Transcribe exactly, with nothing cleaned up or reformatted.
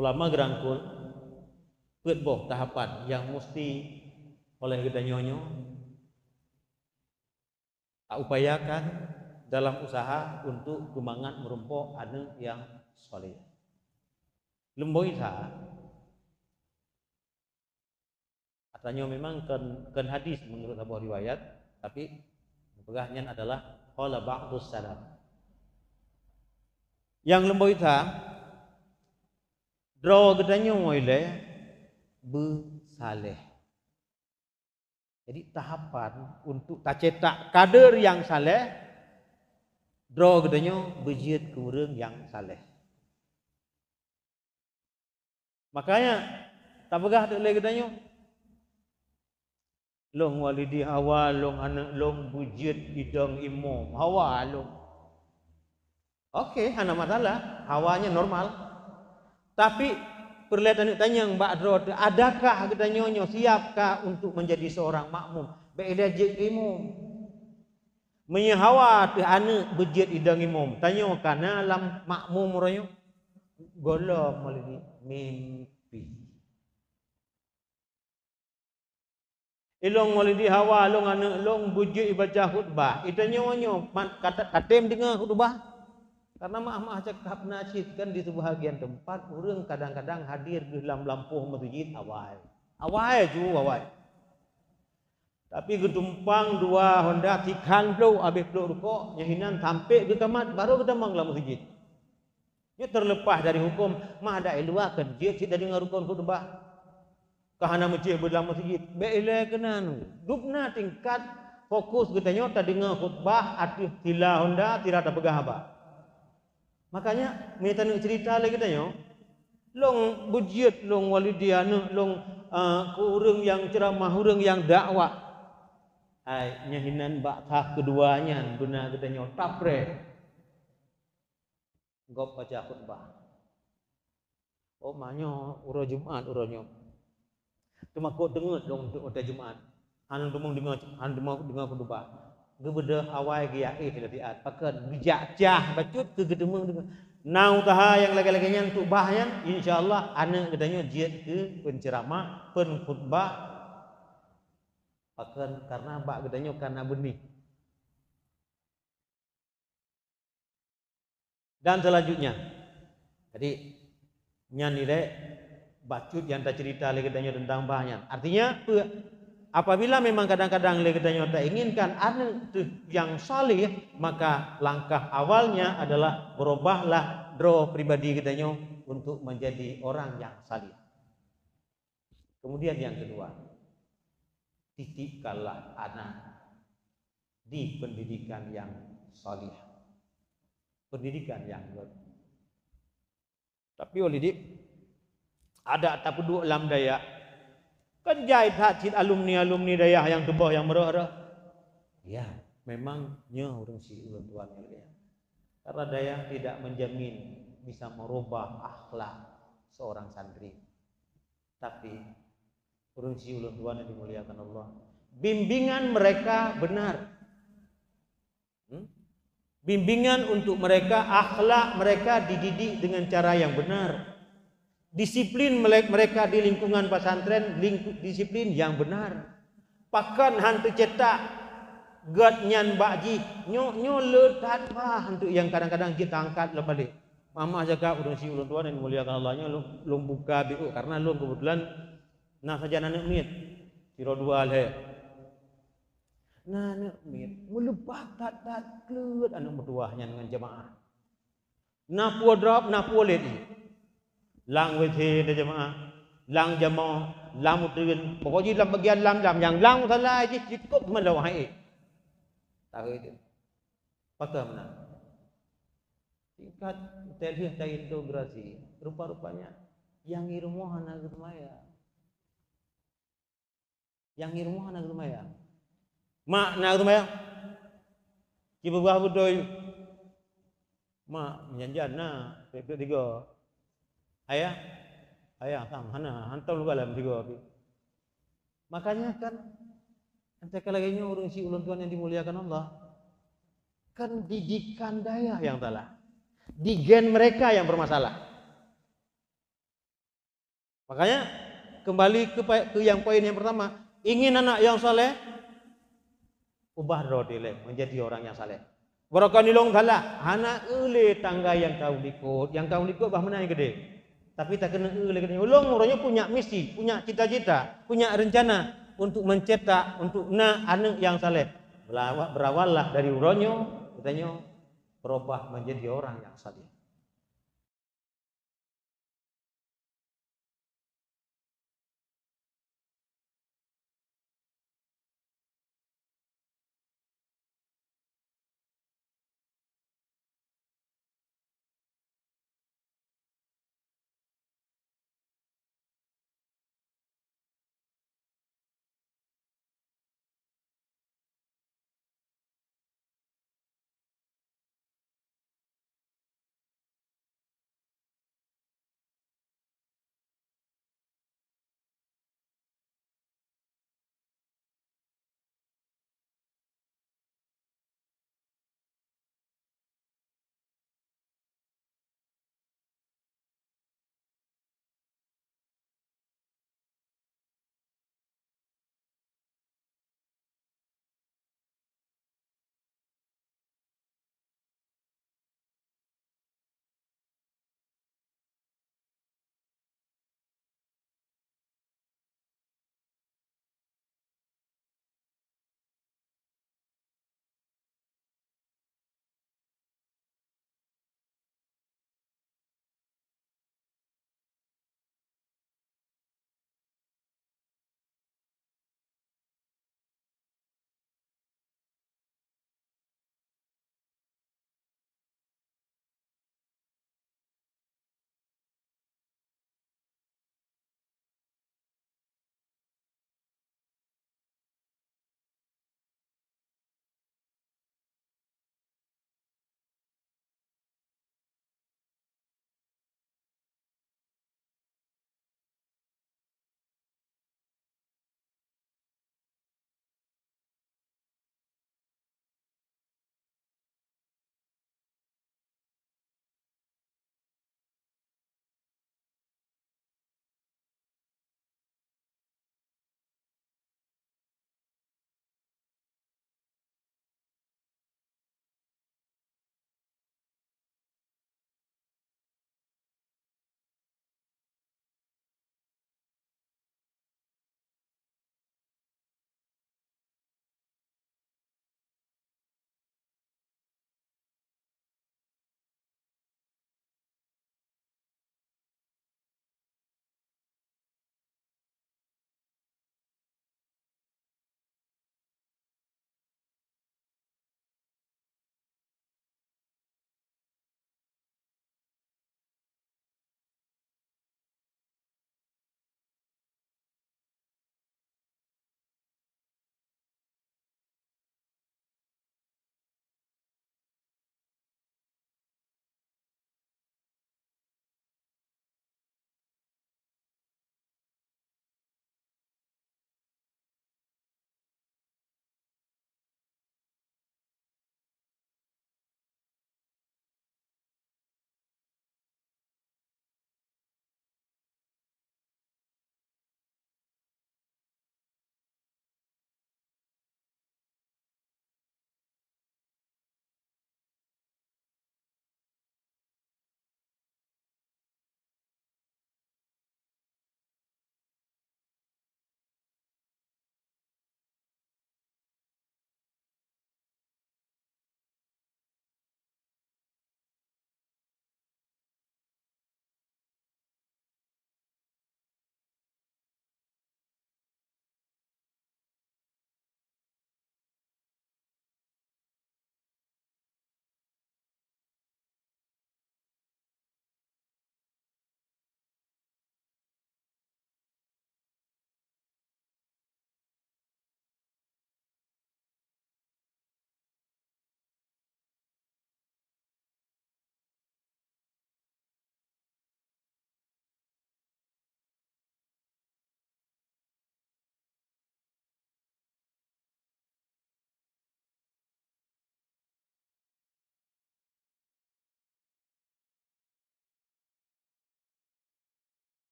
Ulama geurangkul peuet boh tahapan nyang musti oleh geutanyoe nyoe taupayakan dalam usaha untuk keumangat meurumpok aneuëk nyang saleh. Leumboi that, ata nyoe memang kon, kon hadis menurut saboh riwayat, tapi peugah nyan adalah qala ba'dus salaf. Nyang leumboi that, droe geutanyoe ilée beusaleh. Jadi, tahapan untuk tacetak kader nyang saleh, droe geutanyoe beujeuet keu ureuëng nyang saleh. Makanya, tapeugah teuk lé geutanyoe, "Lôn walidi hawa lôn aneuëk lôn beujeuet idong imum, hawa lôn." Oke, hana masalah, hawa nyan normal. Tapi, peureulée taneuk tanyong bak droe teuh, adakah geutanyoe nyoe siap ka untuk menjadi seorang makmum? Bék ilée jeuet keu imum. Meunyoe hawa teuh aneuëk beujeuet idong imum, tanyoe ka na lam makmum uroe nyoe? Gohlom meuleubi mimpi. Ilôn walidi hawa lôn aneuëk lôn beujeuet ibaca khutbah. Itanyoe nyoe mat-, kata-, katem deungoe khutbah? Karena maah-maah cakap na cit kan di seubahagian teumpat ureuëng kadang-kadang hadir geuh lam lampôh meuseujid awai. Awai ju awai. Tapi geutumpang dua honda tikhan bloe abéh plôk rukok, nyoe hinan sampoe geukamat baru geutamong lam meuseujid. Nyoe teuleupah dari huköm, ma dak i luwa kheun jeuet cit tadeungoe rukon khutbah. Ka hana meucéh beulam meuseujid, bék ilée keunan. Dubna tingkat fokus geutanyoe tadeungoe khutbah ateueh sila honda sira tapeugah haba. Makanya, meunyoe taneuk ceurita lé geutanyoe, lôn beujeuet lôn walidi aneuëk lôn, a, keu ureuëng nyang ceuramah, ureuëng nyang dakwah. Hai, nyoe hinan bak thah keudua nyan beuna geutanyoe tapreh. Gob baca khutbah. Oh, ma nyoe uroe Jumat uroe nyoe. Teuma kok deungeut lôn untuk watée Jumat. Hana teumong deungoe, hana teumong deungoe khutbah. Geubeudôh awai geuyak éh lé siat. Pakon geujak cah bacut keu geuteumeung deungoe. Na useuha nyang lagée-lagée nyan untuk bah nyan, insya Allah aneuëk geutanyoe jeuet keu peunceramah, peunkhutbah. Pakon, karena bak geutanyoe ka na beuneh. Dan selanjutnya, jadi, nyan ilée bacut nyang taceurita lé geutanyoe teuntang bah nyan. Artinya, peue? Apabila memang kadang-kadang lé geutanyoe tainginkan aneuëk teuh nyang saleh, maka langkah awalnya adalah beurubahlah droe pribadi geutanyoe untuk menjadi orang nyang saleh. Kemudian yang kedua, titipkanlah anak di pendidikan yang salih. Pendidikan yang baik. Tapi oleh dik, ada tapeuduek lam dayah. Kan jai that cit alumni-alumni dayah nyang tuboh nyang meurok-rok. Ya, memang nyoe ureuëng si ulôn tuan nyang lagée nyan. Karena dayah tidak menjamin bisa merubah akhlak seorang santri. Tapi, ureuëng si ulôn tuan yang dimuliakan Allah, bimbingan mereka benar. Hmm? Bimbingan untuk mereka, akhlak mereka dididik dengan cara yang benar. Disiplin mele-, mereka di lingkungan pesantren, lingku-, disiplin yang benar. Pakon han teucetak gét nyan bak jih, nyoe, nyoe le that bah untuk nyang kadang-kadang jeuet tangkat lom balek. Mama jaga ureuëng si ulôn tuan yang dimuliakan Allah nyoe lôn, lôn buka biuk karena lôn kebetulan na sajan aneuëk miet, sidroe dua lhée. Na aneuëk miet, meuleubah that-that kleuet aneuëk meutuwah nyan ngon jeumaáh. Na peue drob, na peue lét jih. Lam WC na jeumaáh, lam jamoe, lam uteuen, pokok jih lam bagian lam-lam nyang lam musala jih cukup meulawah hai. Tahu itu. Pakon meunan. Tingkat telheueh taintegrasi, rupa-rupanya nyang i rumoh hana geuseumaya. Nyang i rumoh hana geuseumaya. Mak na geuseumaya? Ci beubah beutôi. Mak, janjian na, tiep-tiep tiga. Ayah, ayah sang hana, hantom luka lam tiga. Makanya kan, entah kalau lagée nyoe ureuëng si ulôn tuan yang dimuliakan Allah, kan didikan dayah yang salah. Di gen mereka yang bermasalah. Makanya, kembali ke, ke yang poin yang pertama, ingin anak yang saleh, ubah droe dilée menjadi orang yang saleh. Barokon ilong salah, hana eu lé tanggai nyang ka likot, nyang ka likot bah meunan geude. Tapi takeuneuk eu lé geude. Ulôn uroe nyoe punya misi, punya cita-cita, punya rencana untuk mencetak, untuk na aneuk nyang saleh. Berawa-, berawallah dari uroe nyoe, geutanyoe berubah menjadi orang yang saleh.